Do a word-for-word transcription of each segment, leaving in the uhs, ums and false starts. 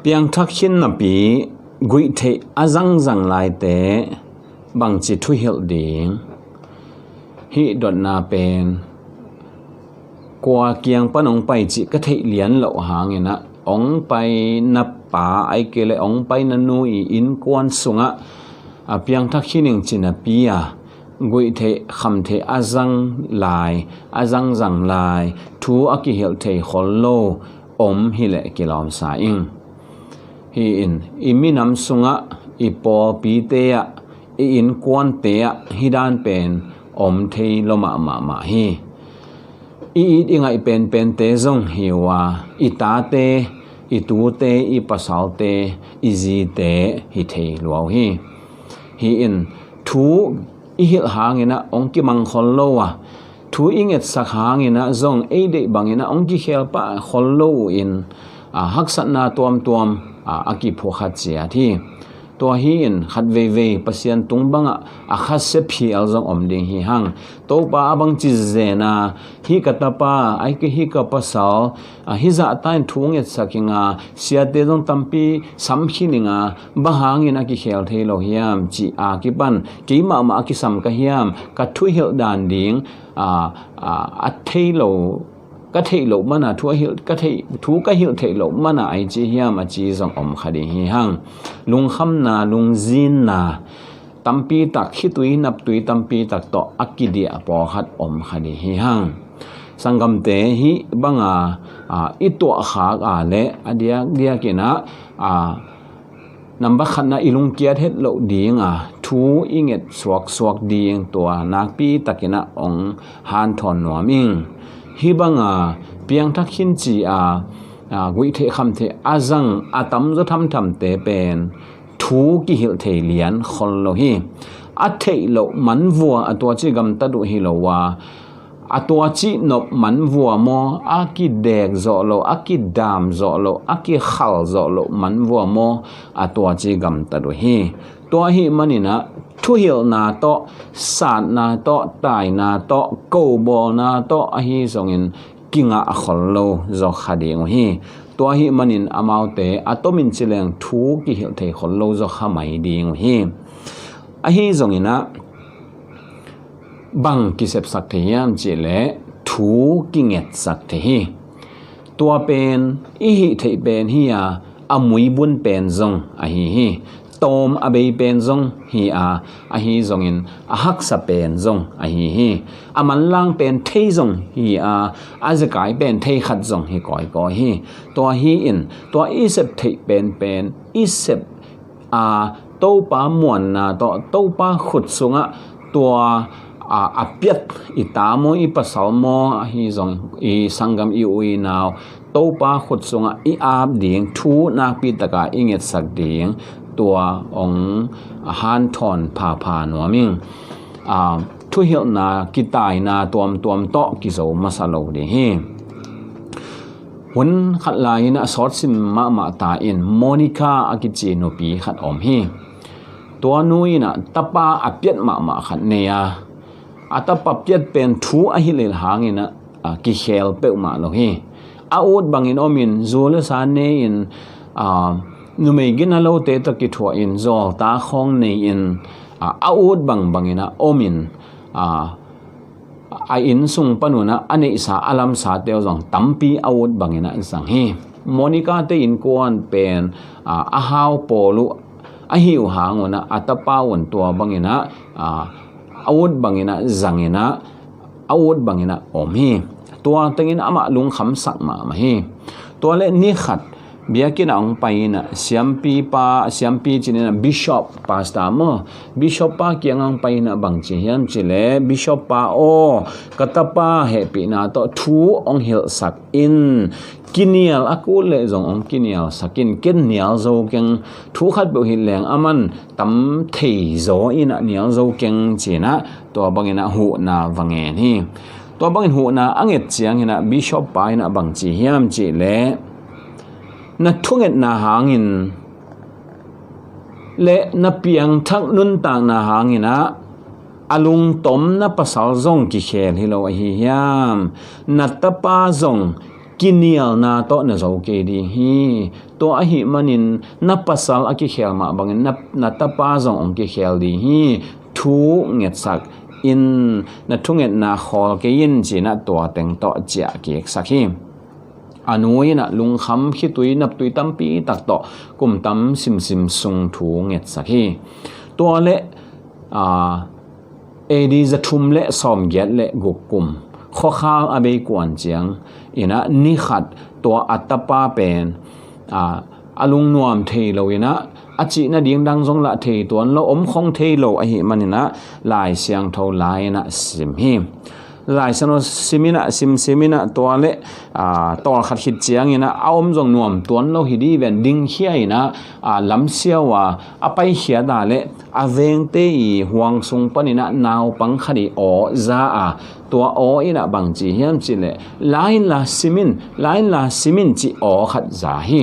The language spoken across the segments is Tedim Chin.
Piangthak khin napi guih theih a zangzang laite bangci thuhilh ding? Hih dotna pen kua kiang pan hong pai cih ka theih lian loh hanginah hong pai na pa ai kei le hong pai na nu i innkuan sungah a piangthak khin ing ci napi a guih theih kham theih a zang lai, a zangzang lai, thu a kihilh thei khol lo om hileh kilawmsa ing. Hi in i minam sungah, i pawlpite ah, i innkuante ah hih dan pen om thei lo mahmah mah hi. I it i ngaih penpente zong hi uh a, i tate, i tute, i pasalte, i zite hi thei lua uh hi. Hi in thu i hilh hanginah hong kimang khol lo a, thu i ngetsak hanginah zong ei deih banginah hong kikhel pah khol lo uh in, a, haksatna tuamtuam, a, a kiphukhat ciat hi. Tua hi in khat veivei Pasian tung bangah a khasia phial zong om ding hi hang. Topa a bangci zena, hih ka tapa, ai kei hih ka pasal, a, hih zahta in thu ngetsak inga, siate zong tampi sam khin inga, bang hangin a kikhel thei lo hiam cih a kipan keimahmah a kisam ka hiam, ka thuhilh dan ding, a, a, a thei lo, ka theih loh mana, thu a hilh, ka theih, thu ka hilh theih loh mana ai ci hiam a ci zong om kha ding hi hang. Lungkhamna, lungzinna tampi tak, khitui naptui tampi tak tawh a kidiah pawlkhat om kha ding hi hang. Sanggamte, hih banga, a, i tuahkhak a le a diakdiakinah, a, nambat khatna i lungkiat het loh dinga thu i nget suaksuak ding tua nakpi takinah hong hanthawn nuam ing. Hih banga piangthak khin ci a, a, guih theih kham theih a zang a tamzaw thamthamte pen thu kihilh thei lian khol lo hi. A theih loh manvua a tua ci gamtat uh hi lo a, a tua cih nop manvua maw, a kidek zawh loh, a kidam zawh loh, a kikhal zawh loh manvua maw, a tua cih gamtat uh hi. Tua ahih maninah thuhilhna tawh, satna tawh, taina tawh, kobawlna tawh ahi zongin kingah a khol lo zaw kha ding uh hi. Tua ahih manin amaute a tomin cileng thu kihilh thei khol lo zaw kha mai ding uh hi. Ahi zonginah bang kisepsak thei hiam cihleh thu kingetsak thei hi. Tua pen i hih theih pen hi a, a muibun pen zong ahi hi. Tawm a bei pen zong hi a, ahi zongin a haksa pen zong ahi hi. A manlang pen thei zong hi a, a zekai pen thei khat zong hi kawikawi hi. Tua hi in tua i sep theih penpen i sep a, Topa muanna tawh, Topa khut sungah tua, a, a piat i ta maw, i pasal maw, ahi zong i sanggam, i u i nau Topa khut sungah i ap ding thu nakpi taka i ngetsak ding tua hong hanthawn phapha nuam ing. A, thuhilhna kitaina tuamtuam tawh kizo masa lo ding hi. Hun khat lai-in a sawtsim mahmah ta in Monica a kici nupi khat om hi. Tua nu in a tapa a piat mahmah khat nei a, a tapa piat pen thu a hilh hangin a, a kikhel peuhmah lo hi. A ut bangin omin zu le sa nei-in, a, numei gina lote tawh kithuahin zawlta khawng nei-in, a, a ut bangbangin a omin, a, a inn sung panun a, a neihsa a lamsate uh zong tampi a ut bangin a zang hi. Monica te innkuan pen, a, a hau pawl uh ahi uh hangun a, a tapa un tua bangin a, a, a ut bangin a zangin a, a ut bangin a om hi. Tua tengin amah lungkhamsak mahmah hi. Tua le ni khat biakinn ah hong pai in a, siampi pa, siampi cinin a, bishop, pastor maw, bishop pa kiang hong pai in a, bang ci hiam ci le, bishop pa aw, ka tapa hehpihna tawh thu hong hilhsak in, kinial a kul leh zong hong kinialsak in, ken nial zo keng, thu khat peuh hilh leng aman tam thei zaw in a nial zo keng ci in a, tua bangin a huhna va ngen hi. Tua bangin huhna a nget ciangin a bishop pa in a bang ci hiam ci le, na thungetna hangin le na piangthak nuntakna hangin a, a lungtom na pasal zong kikhel hi lo ahi hiam? Na tapa zong kinialna tawh na zo kei ding hi. Tua ahih manin na pasal a kikhel mah bangin na, na tapa zong hong kikhel ding hi. Thu ngetsak in, na thungetna khawl kei in, ci-in ah tua teng tawh ciah kiksak hi. A nu in ah lungkham khitui naptui tampi tak tawh kum tam simsim sung thu ngetsak hi. Tua leh, aa, A D za thum le sawmgiat le guk kum, khuakhal a bei kuan ciang in ah ni khat tua a tapa pen, aa, a lungnuam thei lo in ah, a cih nading dang zong lah thei tuan lo, om khong thei lo ahih manin ah Lai Siangtho la in ah sim hi. Lai Siangtho sim in ah, sim sim in ah, tua leh, aa, tawlkhat khit ciang in ah a om zong nuam tuan lo hi ding ven, dingkhia in ah, aa, lamsiau a, a paikhiat a leh a vengte i huang sung panin ah naupang khat i aw za a, tua aw in ah bang ci hiam cih leh, la in la sim in, la in la sim in cih aw khat za hi.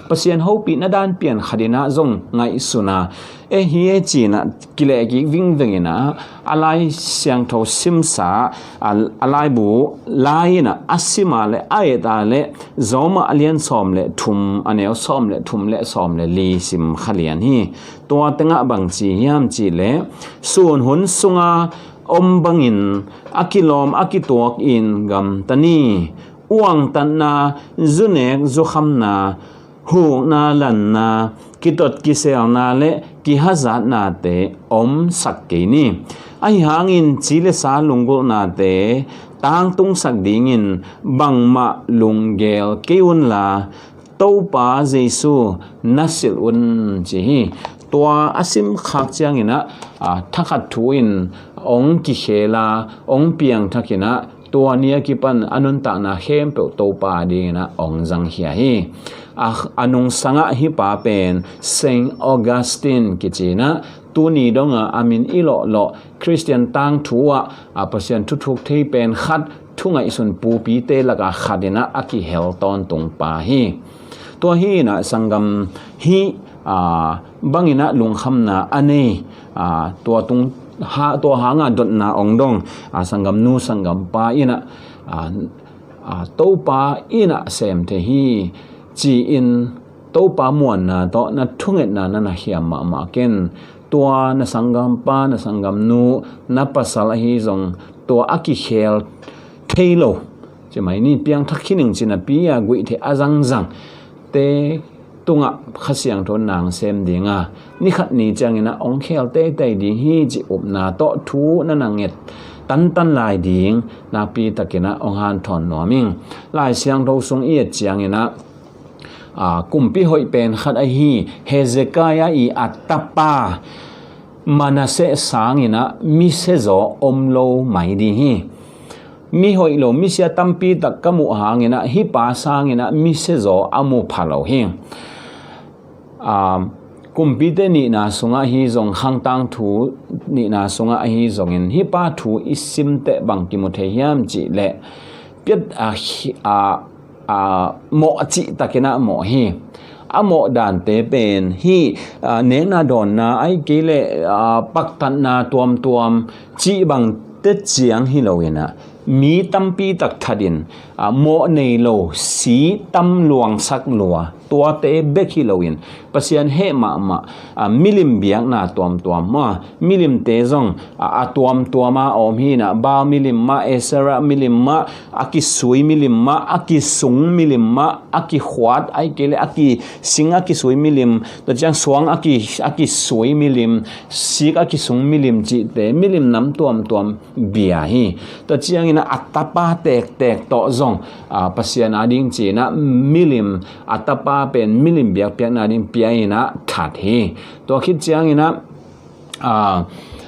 Pasian hopihna dan pian khat in ah zong ngaihsun a, e hi e ci-in ah kileh kik vingveng in ah, a Lai Siangtho simsa, a, a laibu la in ah a sim a leh, a et a leh, Rom a lian sawm le thum, a neu sawm le thum le sawm le li sim kha lian hi. Tua tengah bang ci hiam cih leh, sun hun sunga om bangin a kilawm a kituak in gamta ni. Uangtatna, zunek zukhamna, hukna lanna, kitot kiselna le kihazatnate omsak kei ni. Ahi hangin ci le sa lunggulhnate tangtungsak dingin bangmah lunggel kei unla, Topa Jesu na silh un, ci hi. Tua a sim khak ciangin ah, a, thakhat thu in hong kikhel a, hong piangthak in ah, tua ni a kipan a nuntakna khempeuh Topa dingin ah hong zangkhia hi. A, a nungsangah hih pa pen Saint Augustine kici in ah, tuni dongah a min i lawhlawh, Khristian tangthu ah, a, Pasian thuthuk thei pen khat, thu ngaihsun pupite lakah khat in ah a kihel tawntung pa hi. Tua hi in ah sanggam, hih, a, bangin ah lungkhamna a nei, a, tua tung ha, tua hangah dotna hong dong, a, sanggam nu sanggam pa in ah, a, a, Topa in ah sem thei hi, ci-in Topa muanna tawh na thungetna na na hiam mahmah ken. Tua na sanggampa, na sanggamnu, na pasal ahi zong, tua a kikhel thei lo, ci mai ni, piangthak khin ing ci napi a guihtheih a zangzangte tungah Kha Siangtho nang sem ding a, ni khat ni ciangin ah hong khel teitei ding hi, ci upna tawh thu na na nget tantan lai ding nakpi takin ah hong hanthawn nuam ing. Lai Siangtho sung i et ciangin ah, aa, kumpi hoih pen khat ahi Hezekiah i a tapa Manasseh sangin ah misiazaw om lo mai ding hi. Mi hoih lo, misia tampi tak ka muh hangin ah, hih pa sangin ah misiazaw a mu pha lo hi. Aa, kumpite nihna sungah ahi zong, Khang Tangthu nihna sungah ahi zongin, hih pa thu i simteh bang kimu thei hiam cih leh, piat a, a, a, mawh cihtakin ah mawh hi. A mawh dante pen hih, a, nekna dawnna, ahih kei leh, a, paktatna tuamtuam cih bangte ciang hi loin ah, mi tampi tak thatin, a, mawh nei lo, si tam luangsak lua, tuate bek hi loin, Pasian heh mahmah, a, milim biakna tuamtuam, a, milimte zong, a, a tuamtuam a om hi in ah, Baal milim mah, Asherah milim mah, a kisui milim mah, a kisung milim mah, a kikhuat, ahih kei leh a kising a kisui milim, tua ciang suang a ki, a kisui milim, sik a kisung milim cihte, milim nam tuamtuam bia hi. Tua ciangin ah a tapa tektek tawh zong, a, Pasian a ding ci-in ah milim, a tapa pen milim biakpiakna ding pia in ah that hi. Tua khit ciangin ah, a,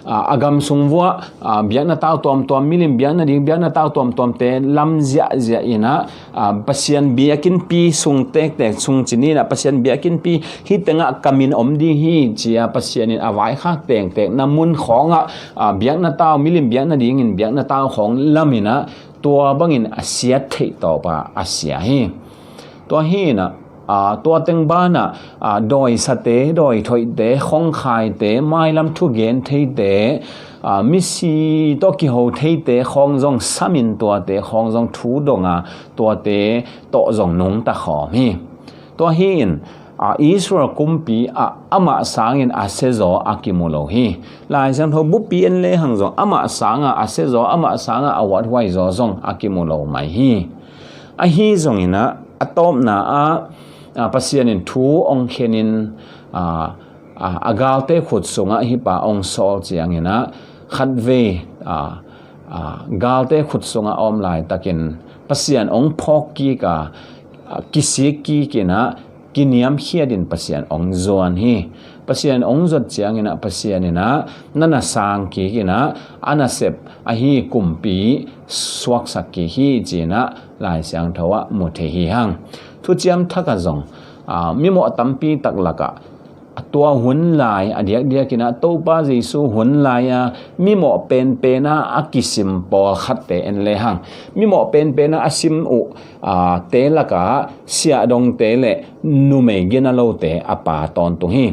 a, a gam sung vuah, a, biakna tau tuamtuam, milim biakna ding biakna tau tuamtuamte lam ziahziah in ah, a, Pasian biakinnpi sung tektek sung ci-in ah, Pasian biakinnpi hih tengah ka min om ding hi, ci-a Pasian in a vaikhak tektekna mun khawngah, a, biakna tau, milim biakna dingin biakna tau khawng lam in ah, tua bangin a siat theih tawp a a sia hi. Tua hi in ah, Aa, tua teng banah, aa, dawisate, dawithoihte, khongkhaite, mailam thugen theite, aa, misi tawh kiho theite khawng zong samin tuate khawng zong thu donga tuate tawh zong nungta khawm hi. Tua hi-in, aa, Israel kumpi ah amah sangin a siazaw a kimu lo hi. Lai Siangtho buppi en lehang zong amah sanga a siazaw, amah sanga a huathuaizaw zong a kimu lo mai hi. Ahi zonginah a tawpna ah, aa, Pasian in thu ong khenin, aa, aa, a galte khut sungah hih pa ong sawl cianginah khatvei, aa, aa, galte khut sungah a om laitakin Pasian ong phawk kik a, aa, kisik kikinah kiniamkhiatin Pasian ong zuan hi. Pasian ong zuat cianginah Pasian inah na na sang kikinah a nasep ahi kumpi suaksak kik hi cinah Lai Siangtho ah mu thei hi hang. Thuciam Thak ah zong, aa, mimawh tampi tak lakah tua hun lai a diakdiakinah Topa Jesu hun lai-a mimawh penpena a kisim pawlkhatte en lehang, mimawh penpena a sim uh, aa, te lakah siahdongte le numei gina lote a pha tawntung hi.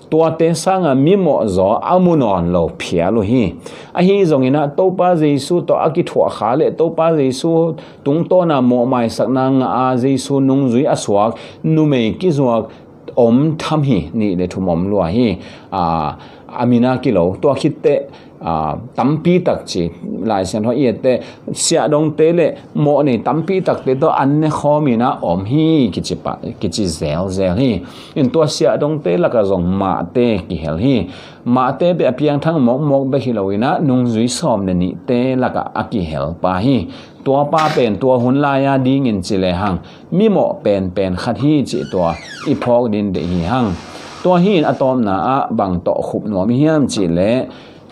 Tuate sanga mimawh zaw a mu nawn lo phial uh hi. Ahi zonginah Topa Jesu tawh a kithuahkha le Topa Jesu tungtawna mawhmaisakna ngah a Jesu nungzui a suak numei kizuak om tham hi, nih le thum om lua hi. Aa, a mina kilo tua khitteh, aa, tampi tak ci, Lai Siangtho i etteh siahdongte le mawhnei tampi takte tawh an ne khawminah om hi kici pa, kici zelzel hi. In tua siahdongte lakah zong mahte kihel hi. Mahte beh a piangthak mawkmawk bek hi loinah nungzui sawm le nihte lakah a kihel pa hi. Tuapa pen tua hun lai-a dingin ci lehang mimawh penpen khat hi cih tua i phawk ding deih hi hang. Tua hi-in a tawpna ah bang tawh khup nuam i hiam cihleh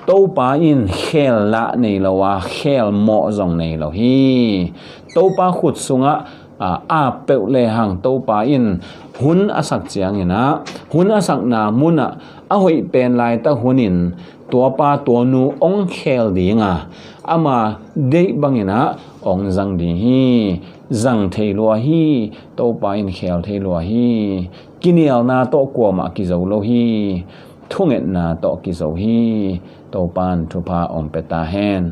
Topa in khel lah nei lo a, khel mawh zong nei lo hi. Topa khut sungah, aa, a peuh lehang Topa in hun a sak cianginah, hun a sakna munah a hoih pen laitak hunin tuapa tuanu ong khel dinga, ama deih banginah ong zang ding hi. Zang thei lua hi. Topa in khel thei lua hi. Kinialna tawh kuamah kizo lo hi. Thungetna tawh kizo hi. Topa in thupha ong pia ta hen.